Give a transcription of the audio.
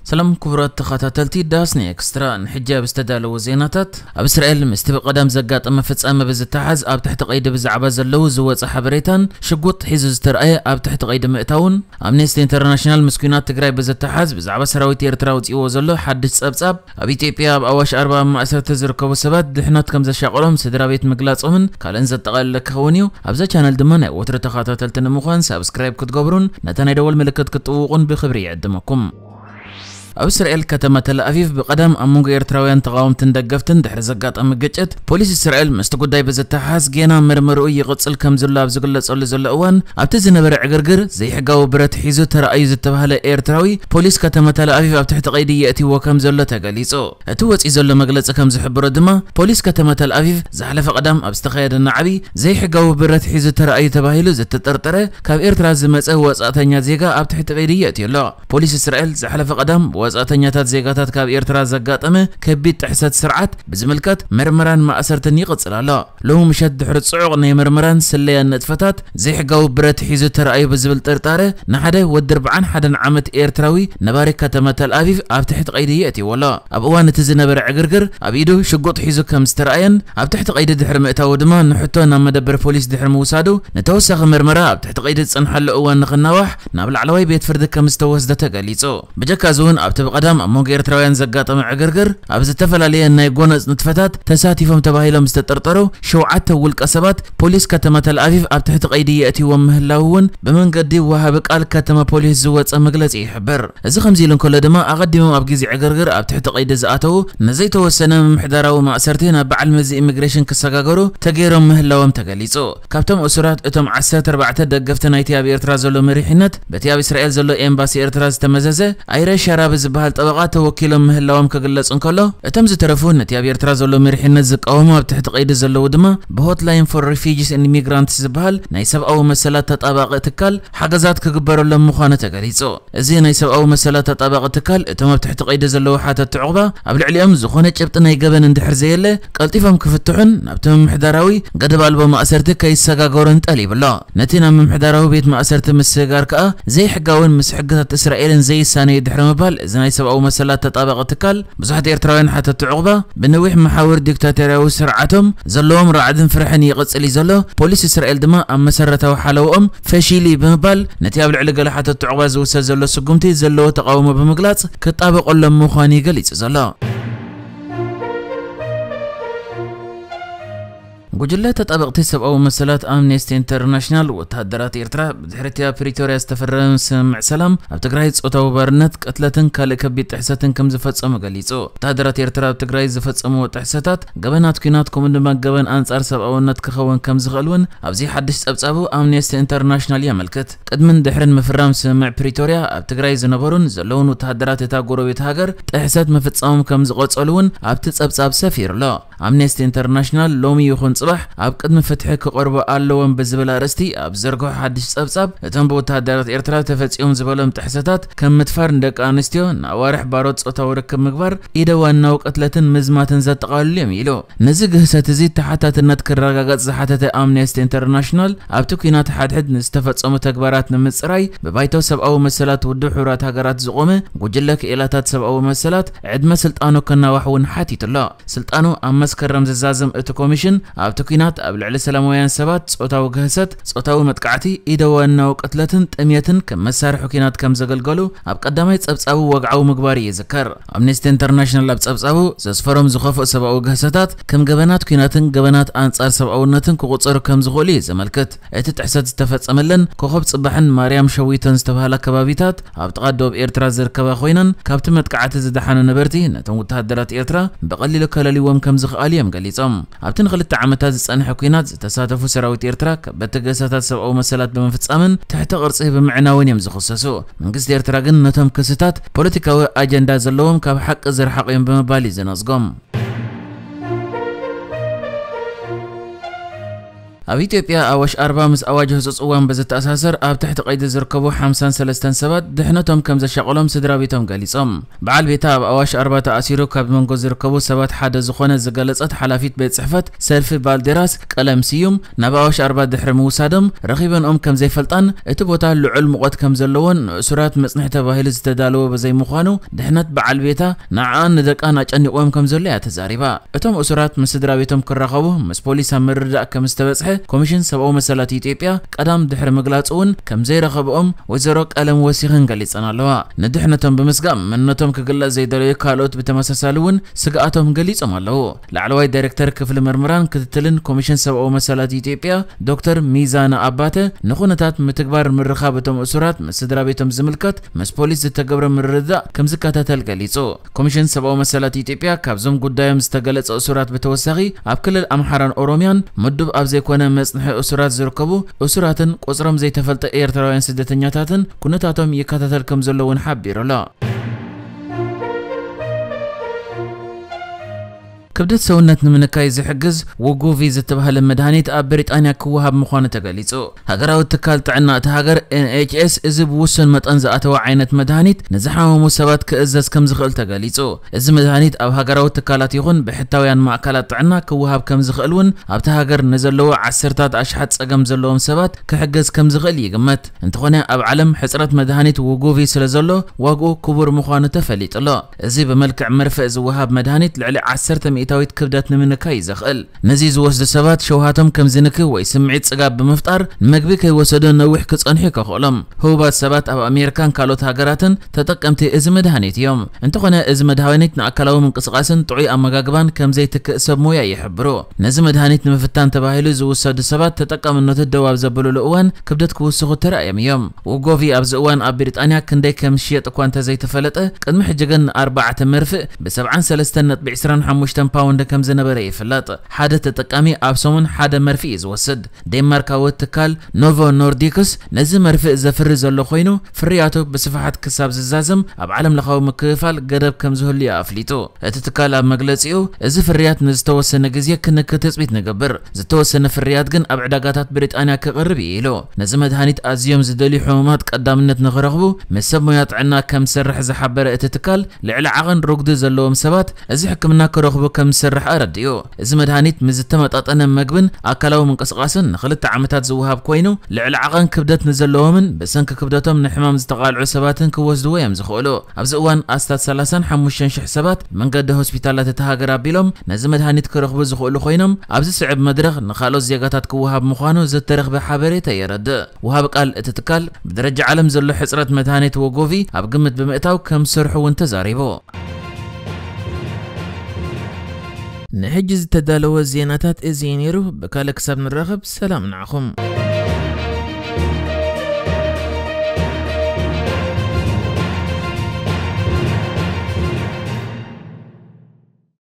ሰላም ክቡራት ተኸታተልቲ ዳስኒ ኤክስትራ፣ ንሕጂ ኣብ ዝተዳለዉ ዜናታት፣ ኣብ እስራኤል ምስቲ ብቐዳም ዘጋጠመ ፍጻመ ብዝተሓዝ ኣብ ትሕቲ ቀይዲ ብዛዕባ ዘለዉ ዝወጸ ሓበሬታን ሽጉጥ ሒዙ ዝተርኣየ ኣብ ትሕቲ ቀይዲ ምእታውን፣ ኣምነስቲ ኢንተርናሽናል ምስ ኲናት ትግራይ ብዝተሓዝ ብዛዕባ ሰራዊት ኤርትራ ኣውጺእዎ ዘሎ ሓድሽ ጸብጻብ፣ ኣብ ኢትዮጵያ ኣብ ኣዋሽ ኣርባ ኣብ ማእሰርቲ ዝርከቡ ሰባት ድሕነት ከም ዘሻቐሎም ስድራ ቤት ምግላጾምን ካልእን ዘጠቓለለ ክኸውን እዩ። ኣብዛ ቻነል ድማ ናይ ወትሩ ተኸታተልቲ ንምዃን ሳብስክራይብ ክትገብሩን ነታ ናይ ደወል ምልክት ክትጥውቑን ብኽብሪ ይዕድመኩም። ኣብ እስራኤል ከተማ ተል ኣቪቭ ብቐዳም ኣብ መንጎ ኤርትራውያን ተቓወምትን ደገፍትን ድሕሪ ዘጋጠመ ግጭት፣ ፖሊስ እስራኤል ምስቲ ጉዳይ ብዝተሓዝ ጌና መርመርኡ ይቕጽል ከም ዘሎ ኣብ ዝግለጸሉ ዘሎ እዋን፣ ኣብቲ ዝነበረ ዕግርግር ዘይሕጋዊ ብረት ሒዙ ተራእዩ ዝተባህለ ኤርትራዊ ፖሊስ ከተማ ተል ኣቪቭ ኣብ ትሕቲ ቀይዲ የእትይዎ ከም ዘሎ ተገሊጹ። እቲ ወጺኡ ዘሎ መግለጺ ከም ዝሕብሮ ድማ፣ ፖሊስ ከተማ ተል ኣቪቭ ዝሓለፈ ቀዳም ኣብ ዝተኻየደ ናዕቢ ዘይሕጋዊ ብረት ሒዙ ተራእዩ ተባሂሉ ዝተጠርጠረ ካብ ኤርትራ ዝመጸ ወጻእተኛ ዜጋ ኣብ ትሕቲ ቀይዲ የእትዩ ኣሎ። ፖሊስ እስራኤል ዝሓለፈ ቀዳም ብወጻእተኛታት ዜጋታት ካብ ኤርትራ ዘጋጠመ ከቢድ ጥሕሰት ስርዓት ብዝምልከት መርመራን ማእሰርትን ይቕጽል ኣሎ። ሎሚ ምሸት ድሕሪ ጽዑቕ ናይ መርመራን ስለያን ንጥፈታት፣ ዘይሕጋዊ ብረት ሒዙ ተራእዩ ብዝብል ጥርጣረ ንሓደ ወዲ ኣርብዓን ሓደን ዓመት ኤርትራዊ ነባሪ ከተማ ተል ኣቪቭ ኣብ ትሕቲ ቀይዲ የእትይዎ ኣሎ። ኣብ እዋን እቲ ዝነበረ ዕግርግር ኣብ ኢዱ ሽጉጥ ሒዙ ከም ዝተራእየን ኣብ ትሕቲ ቀይዲ ድሕሪ ምእታዉ ድማ ንሕቶ ናብ መደበር ፖሊስ ድሕሪ ምውሳዱ ንተወሳኺ መርመራ ኣብ ትሕቲ ቀይዲ ዝጸንሓሉ እዋን ንኽናዋሕ ናብ ላዕለዋይ ቤት ፍርዲ ከም ዝተወስደ ተገሊጹ። ብጀካ እዚ እውን ኣብቲ ብቐዳም ኣብ መንጎ ኤርትራውያን ዘጋጠመ ዕግርግር ኣብ ዝተፈላለየ ናይ ጎነጽ ንጥፈታት ተሳቲፎም ተባሂሎም ዝተጠርጠሩ ሸውዓተ ውልቀ ሰባት ፖሊስ ከተማ ተል ኣቪቭ ኣብ ትሕቲ ቀይዲ የእትይዎም ምህላዉ እውን ብመንገዲ ወሃቢ ቃል ከተማ ፖሊስ ዝወጸ መግለጺ ይሕብር። እዚ ከምዚ ኢሉ እንከሎ ድማ ኣቐዲሞም ኣብ ግዜ ዕግርግር ኣብ ትሕቲ ቀይዲ ዝኣተዉ ንዘይተወሰነ ምምሕዳራዊ ማእሰርቲ ናብ በዓል መዚ ኢሚግሬሽን ክሰጋገሩ ተገይሮም ምህላዎም ተገሊጹ። ካብቶም እሱራት እቶም ዓሰርተ ኣርባዕተ ደገፍቲ ናይቲ ኣብ ኤርትራ ዘሎ መሪሕነት በቲ ኣብ እስራኤል ዘሎ ኤምባሲ ኤርትራ ዝተመዘዘ ኣይረ ሸራቢ ዝበሃል ጠበቓ ተወኪሎም ምህላዎም ክግለጽ እንከሎ፣ እቶም ዝተረፉ ነቲ ኣብ ኤርትራ ዘሎ መሪሕነት ዝቃወሙ ኣብ ትሕቲ ቀይዲ ዘለዉ ድማ ብሆትላይን ፎር ሪፊጂስ ኤንድ ሚግራንትስ ዝበሃል ናይ ሰብኣዊ መሰላት ተጣባቒ ትካል ሓገዛት ክግበረሎም ምዃኑ ተገሊጹ። እዚ ናይ ሰብኣዊ መሰላት ተጣባቒ ትካል እቶም ኣብ ትሕቲ ቀይዲ ዘለዉ ሓተቲ ዑቕባ ኣብ ልዕሊኦም ዝኾነ ጭብጢ ናይ ገበን እንድሕር ዘየለ ቀልጢፎም ክፍትሑን ናብቲ ምምሕዳራዊ ገደብ ኣልቦ ማእሰርቲ ከይሰጋገሩን ጠሊቡ ኣሎ። ነቲ ናብ ምምሕዳራዊ ቤት ማእሰርቲ ምስግጋር ከኣ ዘይሕጋውን ምስ ሕግታት እስራኤልን ዘይሳነዩ ድሕሪ ምባል እዚ ናይ ሰብኣዊ መሰላት ተጣባቒ ትካል ብዙሓት ኤርትራውያን ሓተቲ ዑቕባ ብነዊሕ መሓውር ዲክታቶርያዊ ስርዓቶም ዘለዎም ራዕድን ፍርሕን ይቕጽል እዩ ዘሎ። ፖሊስ እስራኤል ድማ ኣብ መሰረታዊ ሓለውኦም ፈሺሉ እዩ ብምባል ነቲ ኣብ ልዕሊ ገለ ሓተቲ ዑቕባ ዝውሰድ ዘሎ ስጉምቲ ዘለዎ ተቓውሞ ብምግላጽ ክጣበቐሎም ምዃኑ እዩ ገሊጹ ዘሎ። ጉጅለ ተጣበቕቲ ሰብኣዊ መሰላት ኣምነስቲ ኢንተርናሽናል፣ ወተሃደራት ኤርትራ ብድሕሪ እቲ ኣብ ፕሪቶርያ ዝተፈረመ ስምምዕ ሰላም ኣብ ትግራይ ጾታዊ ባርነት፣ ቅትለትን ካልእ ከቢድ ጥሕሰትን ከም ዝፈጸሙ ገሊጹ። ወተሃደራት ኤርትራ ኣብ ትግራይ ዝፈጸምዎ ጥሕሰታት ገበናት ኲናት ከምኡ ድማ ገበን ኣንጻር ሰብኣውነት ክኸውን ከም ዝኽእል እውን ኣብዚ ሓድሽ ጸብጻቡ ኣምነስቲ ኢንተርናሽናል የመልክት። ቅድምን ድሕርን ምፍራም ስምምዕ ፕሪቶርያ ኣብ ትግራይ ዝነበሩን ዘለውን ወተሃደራት እታ ጎረቤት ሃገር ጥሕሰት ምፍጻሞም ከም ዝቐጸሉ እውን ኣብቲ ጸብጻብ ሰፊሩ ኣሎ። ኣምነስቲ ኢንተርናሽናል ሎሚ ይኹን ጽባሕ ኣብ ቅድሚ ፍትሒ ክቐርቡ ኣለዎም ብዝብል ኣርእስቲ ኣብ ዘርግሖ ሓድሽ ጸብጻብ፣ እቶም ብወተሃደራት ኤርትራ ተፈጺሞም ዝበሎም ጥሕሰታት ከም ምድፋር ንደቂ ኣንስትዮ፣ ንኣዋርሕ ባሮት ጾታዊ ርክብ ምግባር፣ ኢደ ዋናዊ ቅትለትን ምዝማትን ዘጠቓልሉ እዮም ኢሉ። ነዚ ግህሰት እዚ ተሓታትነት ክረጋገጽ ዝሓተተ ኣምነስቲ ኢንተርናሽናል፣ ኣብቲ ኲናት ሓድሕድ ንዝተፈጸሙ ተግባራት ንምጽራይ ብባይቶ ሰብኣዊ መሰላት ውድብ ሕቡራት ሃገራት ዝቖመ ጉጅለ ክኢላታት ሰብኣዊ መሰላት ዕድመ ስልጣኑ ክናዋሕ እውን ሓቲቱ ኣሎ። ስልጣኑ ኣብ መስከረም ዝዛዘም እቲ ኮሚሽን፣ ኣብቲ ኲናት ኣብ ልዕሊ ሰላማውያን ሰባት ጾታዊ ግህሰት፣ ጾታዊ መጥቃዕቲ፣ ኢደ ዋናዊ ቅትለትን ጥምየትን ከም መሳርሒ ኲናት ከም ዘገልገሉ ኣብ ቀዳማይ ጸብጻቡ ወግዓዊ ምግባሩ ይዝከር። ኣምነስቲ ኢንተርናሽናል ኣብ ጸብጻቡ ዘስፈሮም ዝኸፍኡ ሰብኣዊ ግህሰታት ከም ገበናት ኲናትን ገበናት ኣንጻር ሰብኣውነትን ክቑጸሩ ከም ዝኽእሉ እዩ ዘመልክት። እቲ ጥሕሰት ዝተፈጸመለን ኮኸብ ጽባሕን ማርያም ሸዊቶን ዝተባህላ ከባቢታት ኣብ ጥቓ ዶብ ኤርትራ ዝርከባ ኮይነን፣ ካብቲ መጥቃዕቲ ዝደሓኑ ነበርቲ ነቶም ወተሃደራት ኤርትራ ብቐሊሉ ከለልይዎም ከም ዝኽኣሉ እዮም ገሊጾም። ኣብቲ ንኽልተ ዓመታት ዝጸንሐ ኲናት ዝተሳተፉ ሰራዊት ኤርትራ ከበድቲ ግህሰታት ሰብኣዊ መሰላት ብምፍጻምን ትሕቲ ቅርጺ ብምዕናውን እዮም ዝኽሰሱ። መንግስቲ ኤርትራ ግን ነቶም ክስታት ፖለቲካዊ ኣጀንዳ ዘለዎም ካብ ሓቂ ዝረሓቑ እዮም ብምባል እዩ ዝነጽጎም። ኣብ ኢትዮጵያ ኣዋሽ ኣርባ ምስ ኣዋጅ ህጹጽ እዋን ብዝተኣሳሰር ኣብ ትሕቲ ቀይዲ ዝርከቡ ሓምሳን ሰለስተን ሰባት ድሕነቶም ከም ዘሻቐሎም ስድራ ቤቶም ገሊጾም። በዓል ቤታ ኣብ ኣዋሽ ኣርባ ተኣሲሩ ካብ መንጎ ዝርከቡ ሰባት ሓደ ዝኾነ ዝገለጸት ሓላፊት ቤት ጽሕፈት ሰልፊ ባልዴራስ ቀለም ስዩም፣ ናብ ኣዋሽ ኣርባ ድሕሪ ምውሳዶም ረኺበንኦም ከም ዘይፈልጣን እቲ ቦታ ልዑል ሙቐት ከም ዘለዎን ንእሱራት መጽንሒ ተባሂሉ ዝተዳለወ ብዘይምዃኑ ድሕነት በዓል ቤታ ንዓኣን ንደቃን ኣጨኒቕዎም ከም ዘሎ እያ ተዛሪባ። እቶም እሱራት ምስ ስድራ ቤቶም ክራኸቡ ምስ ፖሊስ ኣብ ምርድዳእ ከም ዝተበጽሐ ኮሚሽን ሰብኣዊ መሰላት ኢትዮጵያ ቀዳም ድሕሪ ምግላጹ እውን ከም ዘይረኸብኦም ወይዘሮ ቀለም ወሲኸን ገሊጸን ኣለዋ። ንድሕነቶም ብምስጋእ መንነቶም ክግለጽ ዘይደለዩ ካልኦት ብተመሳሳሊ እውን ስግኣቶም ገሊጾም ኣለዉ። ላዕለዋይ ዳይሬክተር ክፍሊ ምርምራን ክትትልን ኮሚሽን ሰብኣዊ መሰላት ኢትዮጵያ ዶክተር ሚዛነ ኣባተ ንኹነታት ምትግባር ምርኻብ እቶም እሱራት ምስ ስድራ ቤቶም ዝምልከት ምስ ፖሊስ ዝተገብረ ምርድዳእ ከም ዝከታተል ገሊጹ። ኮሚሽን ሰብኣዊ መሰላት ኢትዮጵያ ካብዞም ጉዳዮም ዝተገለጸ እሱራት ብተወሳኺ ኣብ ክልል ኣምሓራን ኦሮሚያን ምዱብ ኣብ ዘይኮነ መጽንሒ እሱራት ዝርከቡ እሱራትን ቁጽሮም ዘይተፈልጠ ኤርትራውያን ስደተኛታትን ኩነታቶም ይከታተል ከም ዘሎ እውን ሓቢሩ ኣሎ። ክብደት ሰውነት ንምንካይ ዝሕግዝ ዎጎቪ ዝተባህለ መድሃኒት ኣብ ብሪጣንያ ክወሃብ ምዃኑ ተገሊጹ። ሃገራዊ ትካል ጥዕና እታ ሃገር ኤን ኤች ኤስ እዚ ብውሱን መጠን ዝኣተወ ዓይነት መድሃኒት ንዝሓመሙ ሰባት ክእዘዝ ከም ዝኽእል ተገሊጹ። እዚ መድሃኒት ኣብ ሃገራዊ ትካላት ይኹን ብሕታውያን ማእከላት ጥዕና ክወሃብ ከም ዝኽእል እውን ኣብታ ሃገር ንዘለዉ ዓሰርታት ኣሽሓት ጸገም ዘለዎም ሰባት ክሕገዝ ከም ዝኽእል ይግመት። እንተኾነ ኣብ ዓለም ሕጽረት መድሃኒት ዎጎቪ ስለ ዘሎ ዋግኡ ክቡር ምዃኑ ተፈሊጡ ኣሎ። እዚ ብመልክዕ መርፍእ ዝወሃብ መድሃኒት ልዕሊ ዓሰርተ ሚእታዊት ክብደት ንምንካይ እዩ ዘኽእል። ነዚ ዝወስዱ ሰባት ሸውሃቶም ከም ዝንኪ ወይ ስምዒት ጽጋብ ብምፍጣር ንመግቢ ከይወሰዱ ነዊሕ ክጸንሑ ከኽእሎም። ህቡባት ሰባት ኣብ ኣሜሪካን ካልኦት ሃገራትን ተጠቀምቲ እዚ መድሃኒት እዮም። እንተኾነ እዚ መድሃኒት ንኣካላዊ ምንቅስቓስን ጥዑይ ኣመጋግባን ከም ዘይትክእ ሰብ ሞያ ይሕብሩ። ነዚ መድሃኒት ንምፍታን ተባሂሉ ዝውሰዱ ሰባት ተጠቃምነቱ ደው ኣብ ዘብሉሉ እዋን ክብደት ክውስኹ ተራእዮም እዮም። ዎጎቪ ኣብዚ እዋን ኣብ ብሪጣንያ ክንደይ ከም ዝሽየጥ እኳ እንተዘይተፈለጠ፣ ቅድሚ ሕጂ ግን ኣርባዕተ መርፍእ ብሰብዓን ሰለስተን ነጥቢ ዕስራን ሓሙሽተን ፓውንድ ከም ዝነበረ ይፍለጥ። ሓደ ተጠቃሚ ኣብ ሰሙን ሓደ መርፍእ እዩ ዝወስድ። ዴንማርካዊ ትካል ኖቮ ኖርዲክስ ነዚ መርፍእ ዘፍሪ ዘሎ ኮይኑ፣ ፍርያቱ ብስፍሓት ክሳብ ዝዛዘም ኣብ ዓለም ለኻዊ ምክፍፋል ገደብ ከም ዝህሉ እዩ ኣፍሊጡ። እቲ ትካል ኣብ መግለጺኡ፣ እዚ ፍርያት ንዝተወሰነ ግዜ ክንክ ትጽቢት ንገብር፣ ዝተወሰነ ፍርያት ግን ኣብ ዕዳጋታት ብሪጣንያ ክቕርብ እዩ ኢሉ። ነዚ መድሃኒት ኣዝዮም ዝደልዩ ሕሙማት ቀዳምነት ንኽረኽቡ ምስ ሰብ ሞያ ጥዕና ከም ዝሰርሕ ዝሓበረ እቲ ትካል፣ ልዕሊ ዓቐን ርጉዲ ዘለዎም ሰባት እዚ ሕክምና ክረኽቡ ከም ዝሰርሕ ኣረዲኡ። እዚ መድሃኒት ምስ ዝተመጣጠነ መግብን ኣካላዊ ምንቅስቓስን ንኽልተ ዓመታት ዝወሃብ ኮይኑ፣ ልዕሊ ዓቐን ክብደት ንዘለዎምን ብሰንኪ ክብደቶም ንሕማም ዝተቓልዑ ሰባትን ክወስድዎ እዮም ዝኽእሉ። ኣብዚ እዋን ኣስታት ሰላሳን ሓሙሽተን ሽሕ ሰባት መንገዲ ሆስፒታላት እታ ሃገር ኣቢሎም ነዚ መድሃኒት ክረኽቡ ዝኽእሉ ኮይኖም፣ ኣብዚ ስዕብ መድረኽ ንኻልኦት ዜጋታት ክወሃብ ምዃኑ ዝተረኽበ ሓበሬታ የረድእ። ወሃቢ ቃል እቲ ትካል ብደረጃ ዓለም ዘሎ ሕጽረት መድሃኒት ዎጎቪ ኣብ ግምት ብምእታው ከም ዝሰርሑ እውን ተዛሪቡ። ንሕጂ ዝተዳለወ ዜናታት እዚ እዩ ነይሩ። ብካልእ ክሳብ ንራኸብ ሰላም ንዓኹም።